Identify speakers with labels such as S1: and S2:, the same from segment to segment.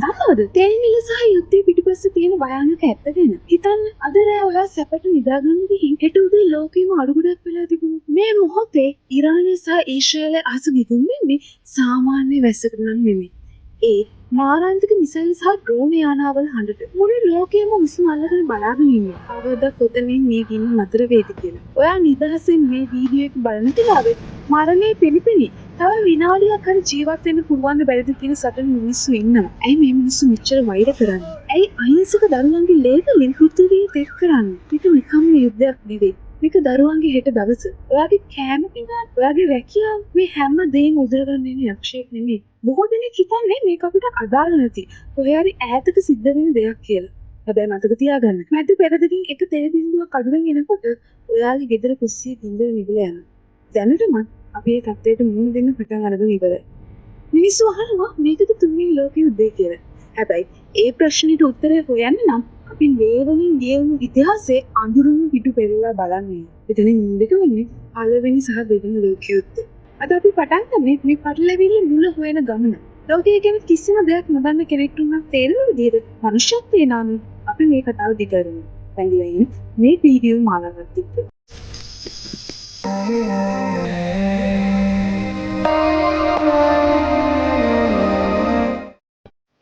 S1: දන්නවද තෙල් මිල සහ යුද්ධය පිටිපස්සේ තියෙන භයානක ඇත්ත ගැන? හිතන්න, අද රෑ ඔයා සැපට නිදාගන්න ගිහින් හෙට උදේ ලෝකෙම අඩුගොඩක් වෙලා තිබුණොත්. මේ මොහොතේ ඉරානය සහ ඊශ්‍රායලය අහස ගිගුම් වෙන්නේ සාමාන්‍ය වැස්සකට නම් නෙමෙයි. ඒ මාරාන්තික මිසයිල් සහ ඩ්‍රෝන් යානාවල හඬට. මුළු ලෝකයම හුස්ම අල්ලගෙන බලාගෙන ඉන්නවා, කවදා කොතනින් මේ ගින්න නතර වේද කියලා. ඔයා නිදහසෙන් මේ වීඩියෝ එක බලන වෙලාවේ මරණය පිළිපෙළි තව විනාඩියක් හරි ජීවත් වෙන්න පුළුවන් ද බැරිද කියන සටන මිනිස්සු ඉන්නවා. ඇයි මේ මිනිස්සු මෙච්චර වෛර කරන්නේ? ඇයි අහිංසක දරුවන්ගේ ලේ වලින් පෘථිවිය තෙත් කරන්නේ? මේක නිකම්ම යුද්ධයක් නෙවෙයි. මේක දරුවන්ගේ හෙට දවස. ඔයාගේ කෑම පිඟාන, ඔයාගේ රැකියාව, මේ හැම දෙයක්ම උදුරගන්න එන යක්ෂයෙක් නෙමෙයි. බොහෝ දෙනෙක් හිතන්නේ මේක අපිට අදාළ නැති, කොහේ හරි ඈතක සිද්ධ වෙන දෙයක් කියලා. හැබැයි මතක තියාගන්න, මැද පෙරදිගින් එක තෙල් බිඳුවක් අඩුවෙන් එනකොට ඔයාගේ ගෙදර කුස්සිය ගින්දර නිවිලා යනවා. දැනටමත් අපි ඒ තත්ත්වයට මුහුණ දෙන්න පටන් අරගෙන ඉවරයි. මිනිස්සු අහනවා මේකද තුන්වෙනි ලෝක යුද්ධය කියලා. හැබැයි ඒ ප්‍රශ්නෙට උත්තරය හොයන්න නම් අපි ලේ වලින් ලියවුණු ඉතිහාසයේ අඳුරුම පිටු පෙරලා බලන්න ඕනේ. එතනින් දෙක වෙන්නේ පළවෙනි සහ දෙවෙනි ලෝක යුද්ධය. අද අපි පටන් ගන්නේ මේ පටලැවිල්ල මුල හොයන ගමන. ලෝකය ගැන කිසිම දෙයක් නොදන්න කෙනෙක්ට උනත් තේරෙන විදිහට මනුෂ්‍යත්වයේ නම් අපි මේ කතාව දිගහරිමු. රැඳිලා ඉන්න මේ වීඩියෝ මාලාවත් එක්ක.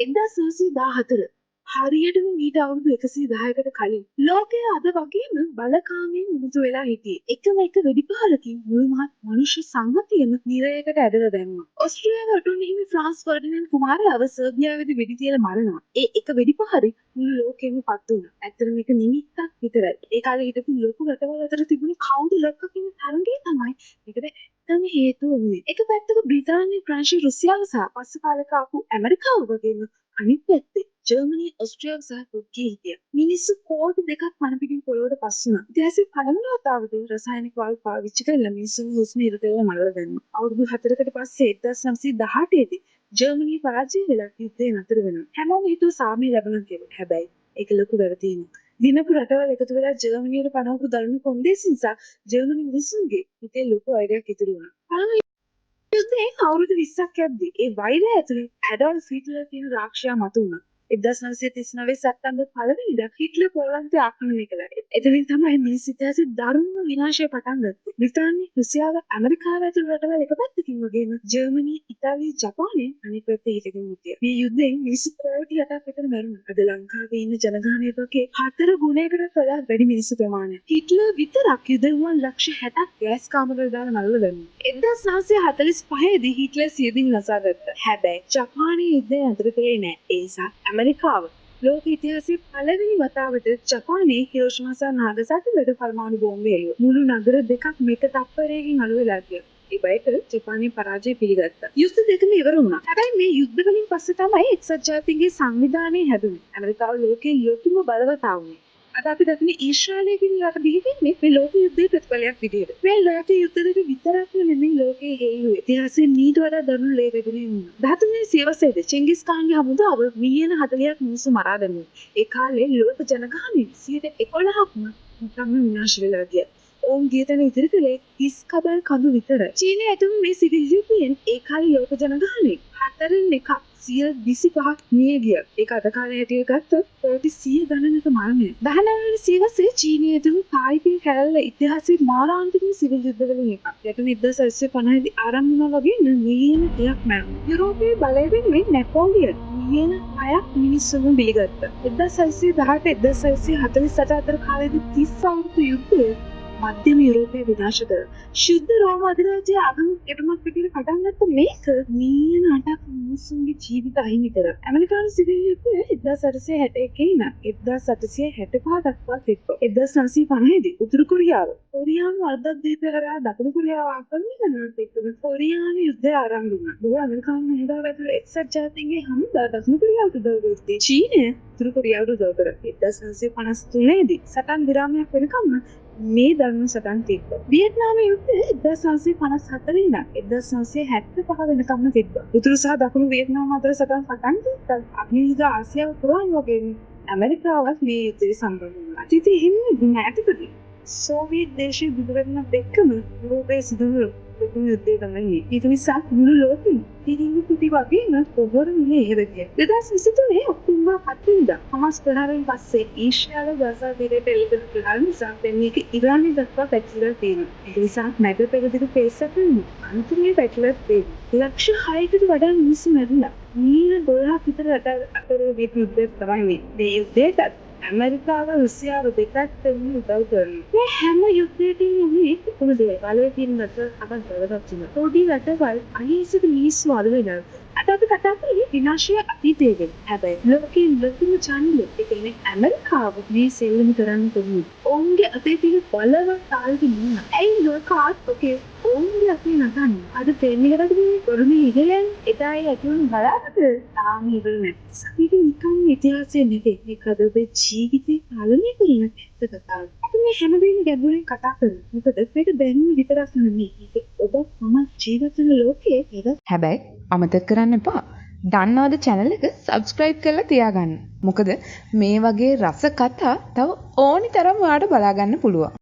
S1: 1914, හරියටම මීට අවුරුදු 110කට කලින් ලෝකය අද වගේම බලකාමයෙන් මුතු වෙලා හිටියේ. එකම එක වෙඩිපහරකින් මුළු මහත් මනුෂ්‍ය සංහතියම නිරයකට ඇදලා දැම්මා. ඔස්ට්‍රියාවේ ඔටුන්න හිමි ෆ්‍රාන්ස් ෆර්ඩිනන්ඩ් කුමාරයාව සර්බියාවේදී වෙඩි තියලා මරනවා. ඒ එක වෙඩිපහරින් මුළු ලෝකෙම පත් වුණා. ඇත්තටම මේක නිමිත්තක් විතරයි. ඒ කාලේ හිටපු ලොකු රටවල් අතර තිබුණු කවුද ලොක්ක කියන තරඟය තමයි මේකට ඇත්තම හේතුව වුණේ. එක පැත්තක බ්‍රිතාන්‍ය, ප්‍රංශ, රුසියාව සහ පසු කාලෙක ආපු ඇමරිකාව වගේම අනිත් පැත්තේ ජර්මනි, ඔස්ට්‍රියාව සහ තුර්කිය හිටියා. මිනිස්සු කෝටි 2ක් පණ පිටින් පොළොවට පස් වුණා. ඉතිහාසයේ පළවෙනි වතාවට රසායනික වායු පාවිච්චි කරලා මිනිස්සුන්ගේ හුස්ම හිර කරලා මරලා දැම්මා. අවුරුදු 4කට පස්සේ 1918 දී ජර්මනිය පරාජය වෙලා යුද්ධය නතර වෙනවා. හැමෝම හිතුවා සාමය ලැබුණා කියලා. හැබැයි ඒක ලොකු වැරදීමක්. දිනපු රටවල් එකතු වෙලා ජර්මනියට පනවපු දරුණු කොන්දේසි නිසා ජර්මනි මිනිස්සුන්ගේ හිතේ ලොකු වෛරයක් ඉතුරු වුණා. පළමු යුද්ධයෙන් අවුරුදු 20ක් යද්දී ඒ වෛරය ඇතුලේ ඇඩොල්ෆ් හිට්ලර් කියන රාක්ෂයා මතු වුණා. 1939 සැප්තැම්බර් පළවෙනිදා හිට්ලර් පෝලන්තය ආක්‍රමණය කළා. එතනින් තමයි මිනිස් ඉතිහාසයේ දරුණුම විනාශය පටන් ගත්තේ. බ්‍රිතාන්‍ය, රුසියාව, ඇමරිකාව ඇතුළු රටවල් එක පැත්තකින් වගේම ජර්මනි, ඉතාලිය, ජපානය අනිත් පැත්තේ හිටගෙන හිටියා. මේ යුද්ධයෙන් මිනිස්සු කෝටි 8ක් විතර මැරුණා. අද ලංකාවේ ඉන්න ජනගහනය වගේ හතර ගුණයකට වඩා වැඩි මිනිස්සු ප්‍රමාණයක්. හිට්ලර් විතරක් යුදෙව්වන් ලක්ෂ 60ක් ගෑස් කාමරවල දාලා මරලා දැම්මා. 1945 දී හිට්ලර් සියදිවි නසා ගත්තා. හැබැයි ජපානයේ යුද්ධය නතර කරේ නෑ. ඒ නිසා ඇමරිකාව ලෝක ඉතිහාසයේ පළවෙනි වතාවට ජපානයේ හිරෝෂිමා සහ නාගසාකි වලට පරමාණු බෝම්බ එල්ලුවා. මුළු නගර දෙකක් එක තප්පරයකින් අළු වෙලා ගියා. ඒ බයට ජපානයේ පරාජය පිළිගත්තා. යුද්ධ දෙකම ඉවර වුණා. හැබැයි මේ යුද්ධ වලින් පස්සේ තමයි එක්සත් ජාතීන්ගේ සංවිධානය හැදුනේ. ඇමරිකාව ලෝකයේ ලොකුම බලවතා වුණේ. අද අපි දකින ඊශ්‍රායලය කියන රට බිහි වෙන්නේ මේ ලෝක යුද්ධයේ ප්‍රතිඵලයක් විදිහට. මේ ලෝක යුද්ධ දෙක විතරක්ම නෙමෙයි ලෝකයේ හේතුව. ඉතිහාසයේ මීට වඩා දරුණු ලේ වැගිරීම් වුණා. 13 වෙනි සියවසේදී චෙන්ගිස් කාන්ගේ හමුදාව මිලියන 40ක් මිනිස්සු මරා දැමුවා. ඒ කාලේ ලෝක ජනගහනය 11%ක්ම නිකම්ම විනාශ වෙලා ගියා. ඔවුන් ගිය තැන ඉතිරි කළේ හිස් කබල් කඳු විතරයි. චීනය ඇතුළු මේ සිවිල් යුද්ධයෙන් ඒ කාලේ ලෝක ජනගහනය හතරෙන් එකක්, 25%ක් මිය ගියා. ඒක අද කාලේ හැටියට ගත්තොත් කෝටි 100 ගණනක මරණය. 19 වෙනි සියවසේ චීනය ඇතුළු තායිපින් කැරැල්ල ඉතිහාසයේ මාරාන්තිකම සිවිල් යුද්ධ වලින් එකක්. යටම 1850 දී ආරම්භ වුණා වගේ මිලියන 30ක් මැරුණා. යුරෝපයේ බලය වෙනුවෙන් නැපෝලියන් මිලියන 6ක් මිනිස්සුන්ව බිලිගත්තා. 1618 1648 අතර කාලයේදී 30 අවුරුදු යුද්ධය මධ්‍යම යුරෝපය විනාශ කළා. ශුද්ධ රෝම අධිරාජ්‍යයේ ආගමික ගැටුමක් විදිහට පටන් ගත්ත මේක මිලියන 8ක් මිනිස්සුන්ගේ ජීවිත අහිමි කරා. ඇමරිකානු සිවිල් යුද්ධය 1861 ඉඳන් 1865 දක්වා තිබ්බා. 1950 දී උතුරු කොරියාව කොරියානු අර්ධද්වීපය හරහා දකුණු කොරියාව ආක්‍රමණය කරනවත් එක්කම කොරියානු යුද්ධය ආරම්භ වුණා. බොහෝ ඇමරිකානු හමුදාව ඇතුළු එක්සත් ජාතීන්ගේ හමුදා දකුණු කොරියාවට උදව් කරද්දී චීනය උතුරු කොරියාවට උදව් කරා. 1953 දී සටන් විරාමයක් වෙනකම්ම මේ දරුණු සටන් තිබ්බා. වියට්නාම යුද්ධය 1954 ඉඳන් 1975 වෙනකම්ම තිබ්බා. උතුරු සහ දකුණු වියට්නාම අතර සටන් පටන් ගත්තා. අග්නි ආසියාව පුරාම වගේම ඇමරිකාවත් මේ යුද්ධයට සම්බන්ධ වුණා. අතීතයේ එහෙම නෙමෙයි, ඈතකදී සෝවියට් දේශයේ බිඳ වැටුණත් එක්කම යුරෝපයේ සිදුවුණු ලොකුම යුද්ධය තමයි මේ. ඒක නිසා මුළු ලෝකෙම පිරිමි කුටි වගේම පොහොර මිල ඉහළ ගියා. 2023 ඔක්තෝබර් 7 වෙනිදා හමාස් ප්‍රහාරයෙන් පස්සේ ඊශ්‍රායල ගාසා తీරයට එල්ල කරපු ප්‍රහාර නිසා දැන් මේක ඉරානය දක්වා පැතිරලා තියෙනවා. ඒක නිසා මැද පෙරදිග පේසකම අන්තිමේ පැතිරලා තියෙනවා. ලක්ෂ 6කට වඩා මිනිස්සු මැරිලා. මීල 12ක් විතර රට අතර මේ යුද්ධය තමයි මේ. මේ යුද්ධයටත් ඇමරිකාව, රුසියාව දෙපැත්තෙම උදව් කරනවා. මේ හැම යුද්ධයකින්ම වුණේ එකම දේ. බලය තියෙන රට අපත් බලවත් වෙනවා. පොඩි රටවල් අහිංසක මිනිස්සු අද වෙනවා. අද අපි කතා කරන්නේ විනාශය අතීතය ගැන. හැබැයි ලෝකයේ ලොකුම ඡන්දය, ඒ කියන්නේ ඇමරිකාව, මේ සෙල්ලම කරන්න කොහොමද? ඔවුන්ගේ අතේ තියෙන බලවත් ආයුධ මොනවාද? ඇයි ලෝක ආත්මකය ඔවුන්ගේ අතේ නටන්නේ? අද පෙන්නේ කරන්නේ ගොඩනේ ඉහළෙන් එදා ඒ ඇති වුණු බලාපත තාම ඉවර නැහැ. මේක නිකන් ඉතිහාසය නෙවෙයි. මේක අද ඔබේ ජීවිතේ පාලනය කරන ඇත්ත කතාවක්. අපි මේ හැමදේම ගැඹුරින් කතා කරනවා. මොකද මේක දැනුම විතරක් නෙමෙයි. මේක ඔබ මම ජීවත් වෙන ලෝකයේ ඒක
S2: හැබැයි අමතක කරන්න එපා. දන්නවද චැනල් එක සබ්ස්ක්‍රයිබ් කරලා තියාගන්න. මොකද මේ වගේ රස කතා තව ඕනි තරම් ඔයාට බලා ගන්න පුළුවන්.